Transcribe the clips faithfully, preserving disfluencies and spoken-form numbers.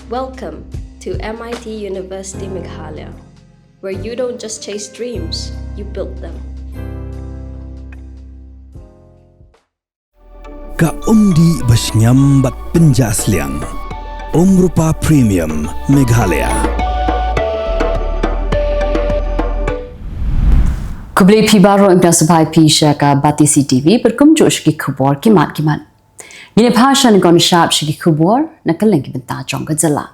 Welcome to M I T University Meghalaya, where you don't just chase dreams, you build them. Ka umdih ba shngiam bad pynjah sliang. Umrupa Premium Meghalaya. Khublei phi baroh, ngi pdiang sngewbha ïa phi sha ka Batesi T V, bad kumjuh sha ki khubor ki mat ki mat. Ngin ïa phai sha ngi kon shap sha ki khubor na kylleng ki bynta jong ka jylla.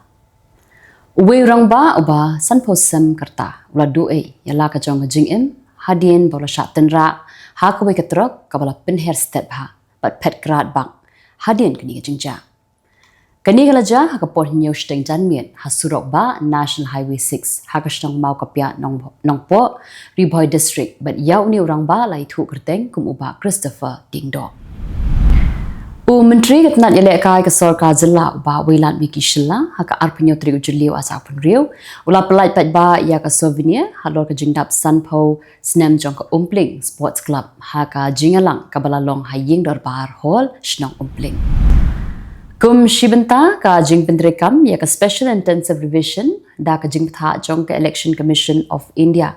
Uwei u rangbah uba sanphew sem ka rta u la duh ei ïa la ka jong ka jingim hadien ba u la shah tynrah ha kawei ka trok kaba la pynher stet bha bad phet krad bak hadien kane ka jingjia. Kane ka la jia ha ka por hynñiew shiteng janmiet ha surok bah National Highway six ha ka shnong Mawkapiah, Nong-, Nongpoh, Ri Bhoi District, bad ïa une u rangbah la ithuh kyrteng kum u Bah Christopher Diengdoh. U Myntri ka tnat ïalehkai ka sorkar jylla u Bah Wailadmiki Shylla ha ka arphew hynñiew tarik u Jylliew arhajar arphew hynriew u la pyllait paidbah ïa ka souvenir halor ka jingdap sanphew snem jong ka Umpling Sports Club ha ka jingïalang kaba la long ha Ïing Dorbar Hall, Shnong Umpling. Kum shi bynta ka jingpyntreikam ïa ka Special Intensive Revision da ka jingbthah jong ka Election Commission of India,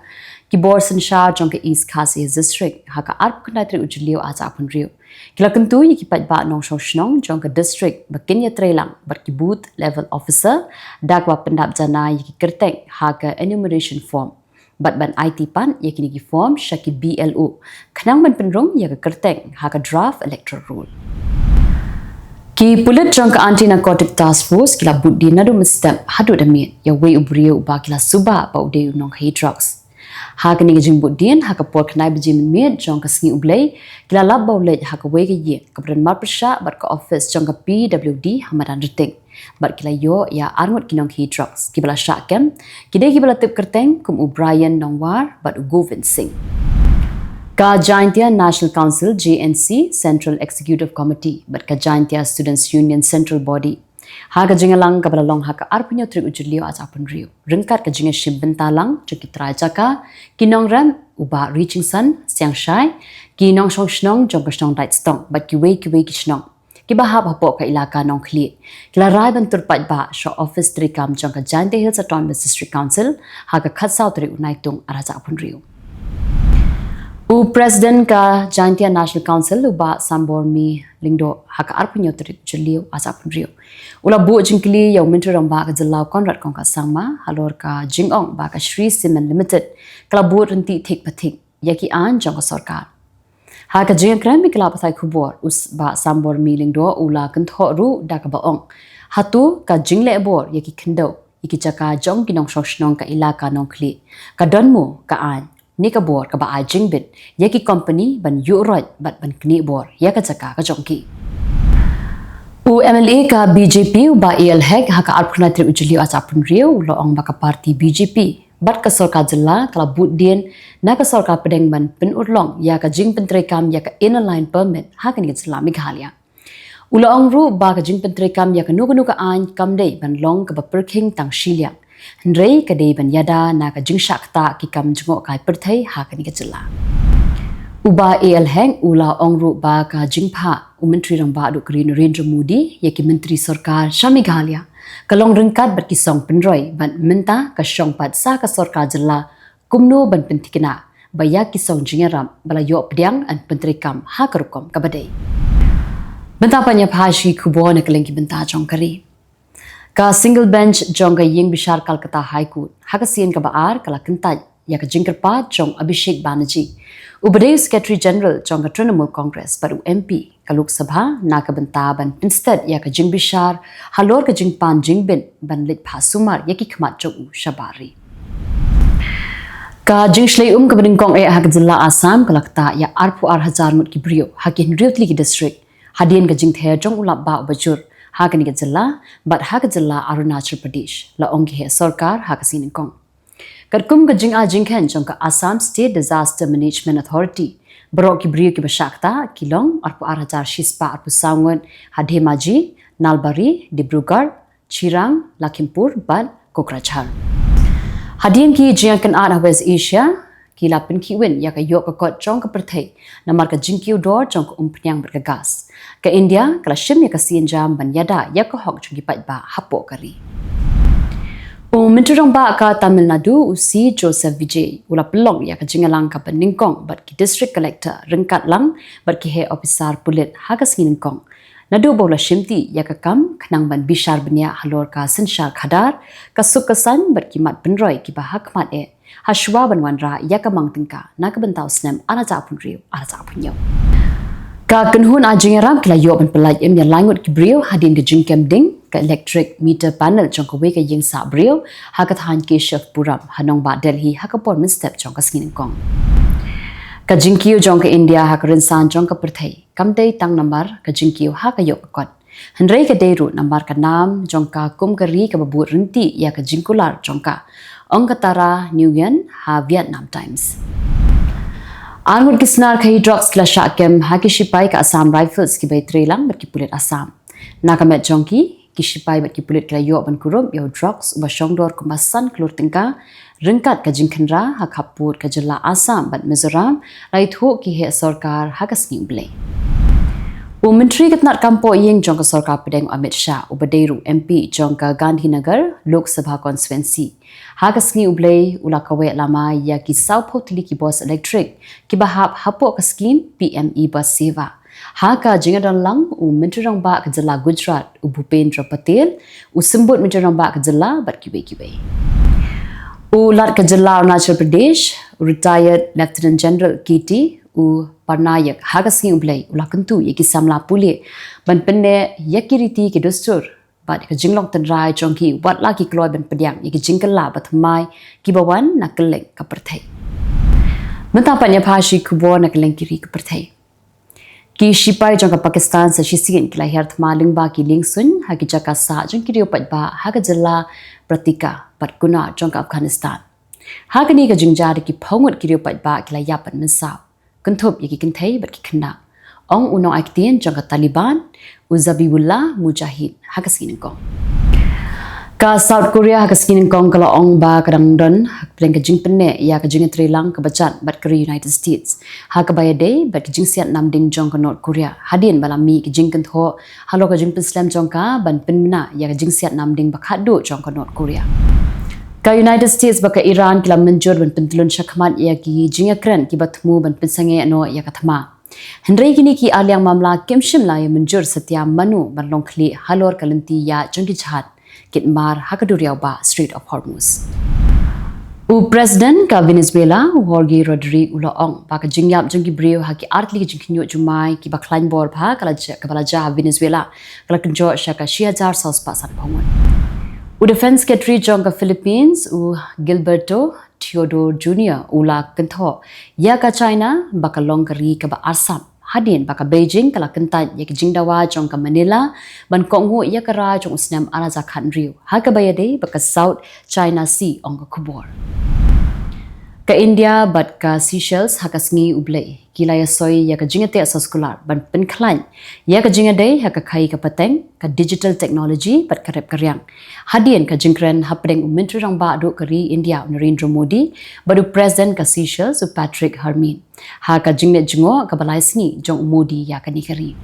ki bor synshar jong ka East Khasi Hills District ha ka arphew khyndai tarik u Jylliew arhajar arphew hynriew ki la kyntu ïa ki paidbah nongshong shnong jong ka district ba kin ïatreilang bad ki booth level officer da kaba pyndap janai ïa ki kyrteng ha ka enumeration form bad ban aiti pat ïa kine ki form sha ki B L O khnang ban pynrung ïa ka kyrteng ha ka draft electoral roll. Ki pulit jong ka Anti Narcotic Task Force ki la bud dien naduh mynstep haduh da miet ïa uwei u briew uba ki la suba ba u dei u nongkhaïi drugs. Ha kane ka jingbud dien ha ka por khyndai baje mynmiet jong ka sngi U Blei ki la lap ba u leit ha kawei ka ïing kaba don marpyrshah bad ka office jong ka P W D ha Madan Rting. Bad ki la ïoh ïa arngut ki nongkhaïi drugs kiba la shah kem, ki dei kiba la tip kyrteng kum u Brian Nongwar bad u Govind Singh. Ka Jaintia National Council, J N C, Central Executive Committee bad ka Jaintia Students Union Central Body ha ka jingïalang kaba la long ha ka arphew hynñiew tarik u Jylliew arhajar arphew hynriew ryngkat ka jingïashim bynta lang jong ki trai jaka, ki nongrep, u Bah Richingson Siangshai, ki nongshong shnong jong ka shnong Daitstong bad kiwei kiwei ki shnong kiba hap hapoh ka ilaka Nongkhlieh ki la rai ban tur paidbah sha office treikam jong ka Jaintia Hills Autonomous District Council ha ka khatsaw tarik u Naitung arhajar arphew hynriew. U President ka Jaintia National Council u Bah Sambormi Lyngdoh ha ka arphew hynñiew tarik Jylliew arhajar arphew hynriew u la buh jingkylli ïa u Myntri Rangbah ka jylla u Conrad Kongkak Sangma halor ka jingong ba ka Shree Cement Limited ka la bud ryntih thik pa thik ïa ki aiñ jong ka sorkar. Ha ka jingïakren bad ki lad pathai khubor u Bah Sambormi Lyngdoh u la kynthoh ruh da kaba ong, hato ka jingleh bor ïa ki khyndew ïa ki jaka jong ki nongshong shnong ka ilaka Nongkhlieh ka don mo ka aiñ ne ka bor kaba ai jingbit ïa ki kompani ban ïuh roit bad ban knieh bor ïa ka jaka ka jong ki. U M L A ka B J P u Bah A L Hek ha ka arphew khyndai tarik u Jylliew arhajar arphew hynriew u la ong ba ka party B J P bad ka sorkar jylla ka la bud dien na ka sorkar pdeng ban pynurlong ïa ka jingpyntreikam ïa ka Inner Line Permit ha kane ka jylla Meghalaya. U la ong ruh ba ka jingpyntreikam ïa kano kano ka aiñ kam dei ban long kaba pyrkhing tang shiliang, hynrei ka dei ban ïada na ka jingshah ktah ki kam jngohkai pyrthei ha kane ka jylla. U Bah A L Hek u la ong ruh ba ka jingphah u Myntri Rangbah Dr. Narendra Modi ïa ki myntri sorkar sha Meghalaya ka long ryngkat bad ki song pynroi bad mynta ka shong pat sa ka sorkar jylla kumno ban pynthikna ba ïa ki song jingïarap ba la ïoh pdiang yn pyntreikam ha ka rukom kaba dei. Bynta pat ngin ïa phai sha ki khubor na kylleng ki bynta jong ka ri. Ka single bench jong ka ïing bishar Calcutta High Court ha ka sien kaba ar ka la kyntait ïa ka jingkyrpad jong Abhishek Banerjee uba dei u Secretary General jong ka Trinamool Congress bad u M P ka Lok Sabha na ka bynta ban pynsted ïa ka jingbishar halor ka jingpan jingbit ban leit phah sumar ïa ki khmat jong u shabar ri. Ka jingshlei um kaba nyngkong eh ha ka jylla Assam ka la ktah ïa arphew ar hajar ngut ki briew ha ki hynriew tylli ki district hadien ka jingther jong u lapbah uba jur ha kane ka jylla bad ha ka jylla Arunachal Pradesh, la ong ki heh sorkar ha ka sngi nyngkong. Katkum ka jingai jingkheiñ jong ka Assam State Disaster Management Authority, baroh ki briew kiba shah ktah ki long arphew ar hajar shispah arphew saw ngut ha Dhemaji, Nalbari, Dibrugarh, Chirang, Lakhimpur bad Kokrajhar. Hadien ki jingïakynad ha West Asia ki la pynkhih win ïa ka ïoh ka kot jong ka pyrthei namar ka jingkiew dor jong ka umphniang bad ka gas. Ka India ka la shim ïa ka sienjam ban ïada ïa ka hok jong ki paidbah hapoh ka ri. U Myntri Rangbah ka Tamil Nadu, u C Joseph Vijay, u la pynlong ïa ka jingïalang kaba nyngkong bad ki District Collector ryngkat lang bad ki heh ophisar pulit ha ka sngi nyngkong. Naduh ba u la shimti ïa ka kam khnang ban bishar bniah halor ka synshar khadar, ka suk ka saiñ bad ki mat pynroi kiba ha khmat eh, ha shuwa ban wanrah ïa ka mang tyngka na ka bynta u snem ar hajar arphew hynriew ar hajar arphew hynñiew. Ka kynhun ai jingïarap ki la ïoh ban pyllait im ïa lai ngut ki briew hadien ka jingkem ding ka electric meter panel jong kawei ka ïing sah briew ha ka thaiñ Keshavapuram ha nongbah Delhi ha ka por mynstep jong ka sngi nyngkong. Ka jingkiew jong ka India ha ka rynsan jong ka pyrthei kam dei tang namar ka jingkiew ha ka ïoh ka kot, hynrei ka dei ruh namar ka nam jong ka kum ka ri kaba bud ryntih ïa ka jingkular jong ka, ong ka Tara Nguyen ha Vietnam Times. Ar ngut ki snar khaïi drugs ki la shah kem ha ki shipai ka Assam Rifles kiba ïatreilang bad ki pulit Assam. Na ka met jong ki, ki shipai bad ki pulit ki la ïoh ban kurup ïa u drugs uba shongdor kumba san klur tyngka, ryngkat ka jingkhynra ha khappud ka jylla Assam bad Mizoram, la ïathuh ki heh sorkar ha ka sngi U Blei. U Myntri ka tnat kam pohïing jong ka sorkar pdeng, Amit Shah, uba dei ruh M P jong ka Gandhinagar Lok Sabha Constituency, ha ka sngi U Blei u la kaweh lama ïa ki sawphew tylli ki bus electric kiba hap hapoh ka skim P M E Bus Seva. Ha ka jingïadon lang u Myntri Rangbah ka jylla Gujarat, u Bhupendra Patel, u Symbud Myntri Rangbah ka jylla bad kiwei kiwei. U Lat ka jylla Arunachal Pradesh, u Retired Lieutenant General K T Upathnaik, ha ka sngi U Blei u la kyntu ïa ki samla pule ban pynneh ïa ki riti ki dustur bad ka jinglong tynrai jong ki, wat la ki kloi ban pdiang ïa ki jingkylla ba thymmai kiba wan na kylleng ka pyrthei. Mynta pat ngin ïa phai sha ki khubor na kylleng ki ri ka pyrthei. Ki shipai jong ka Pakistan sa shisien ki la hiar thma lyngba ki liengsuiñ ha ki jaka sah jong ki riew paidbah ha ka jylla Paktika bad Kunar jong ka Afghanistan. Ha kane ka jingjia da ki phew ngut ki riew paidbah ki la ïap bad mynsaw, kynthup ïa ki kynthei bad ki khynnah, ong u nongai ktien jong ka Taliban, u Zabihullah Mujahid, ha ka sngi nyngkong. Ka South Korea ha ka sngi nyngkong ka la ong ba ka dang don hapdeng ka jingpynneh ïa ka jingïatreilang kaba jat bad ka ri United States ha kaba ïadei bad ka jingsiat namding jong ka North Korea, hadien ba la mih ka jingkynthoh halor ka jingpynslem jong ka ban pynbna ïa ka jingsiat namding ba khatduh jong ka North Korea. Ka United States bad ka Iran ki la mynjur ban pyntlun shakhmat ïa ki jingïakren kiba thmu ban pynsangeh noh ïa ka thma. Hynrei kine ki arliang mamla kim shym la ïa mynjur satia mano ban long khlieh halor ka lynti ïaid jong ki jahaj kit mar ha ka duriaw bah Strait of Hormuz. U President ka Venezuela, u Jorge Rodrigue, u la ong ba ka jingïap jong ki briew ha ki artylli ki jingkhynñiuh jumai kiba khlaiñ bor bha ka la jia, kaba la jia ha Venezuela, ka la kynjoh sha ka shi hajar saw spah sanphew ngut. U Defense Secretary jong ka Philippines, u Gilberto Teodoro Junior, u la kynthoh ïa ka China ba ka long ka ri kaba arsap, hadien ba ka Beijing ka la kyntait ïa ka jingdawa jong ka Manila ban kohnguh ïa ka rai jong u snem ar hajar khathynriew ha kaba ïadei bad ka South China Sea, ong ka khubor. Ka India bad ka Seychelles ha ka sngi U Blei ki la ïasoi ïa ka jingïateh soskular ban pynkhlaiñ ïa ka jingïadei ha ka khaïi ka pateng, ka digital technology bad ka rep ka riang, hadien ka jingkren hapdeng u Myntri Rangbah duh ka ri India, u Narendra Modi, bad u President ka Seychelles, u Patrick Herminie, ha ka jingleit jngoh kaba lai sngi jong u Modi ïa kane ka ri.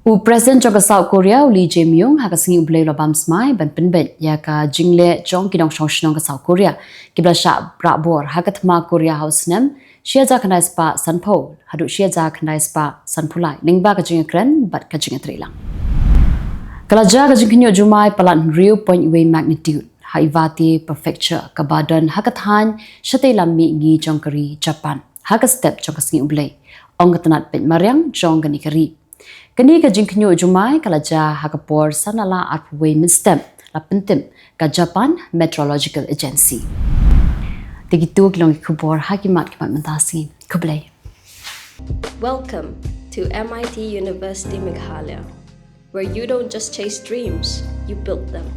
U President jong ka South Korea, u Lee Jae-myung, ha ka sngi U Blei u la bam smai ban pynbeit ïa ka jingleh jong ki nongshong shnong ka South Korea kiba la shah rah bor ha ka thma Korea ha u snem shi hajar khyndai spah sanphew haduh shi hajar khyndai spah sanphew lai, lyngba ka jingïakren bad ka jingïatreilang. Ka la jia ka jingkhynñiuh jumai palat hynriew point wei magnitude ha Iwate Prefecture, kaba don ha ka thaiñ shatei lam mihngi jong ka ri Japan, ha ka step jong ka sngi U Blei, ong ka tnat peit mariang jong kane ka ri. Kane ka jingkhynñiuh jumai ka la jia ha ka por san la arphew wei mynstep, la pyntip ka Japan Meteorological Agency. Te kito ki long ki khubor ha ki mat ki mat mynta sngi. Khublei. Welcome to M I T University Meghalaya, where you don't just chase dreams, you build them.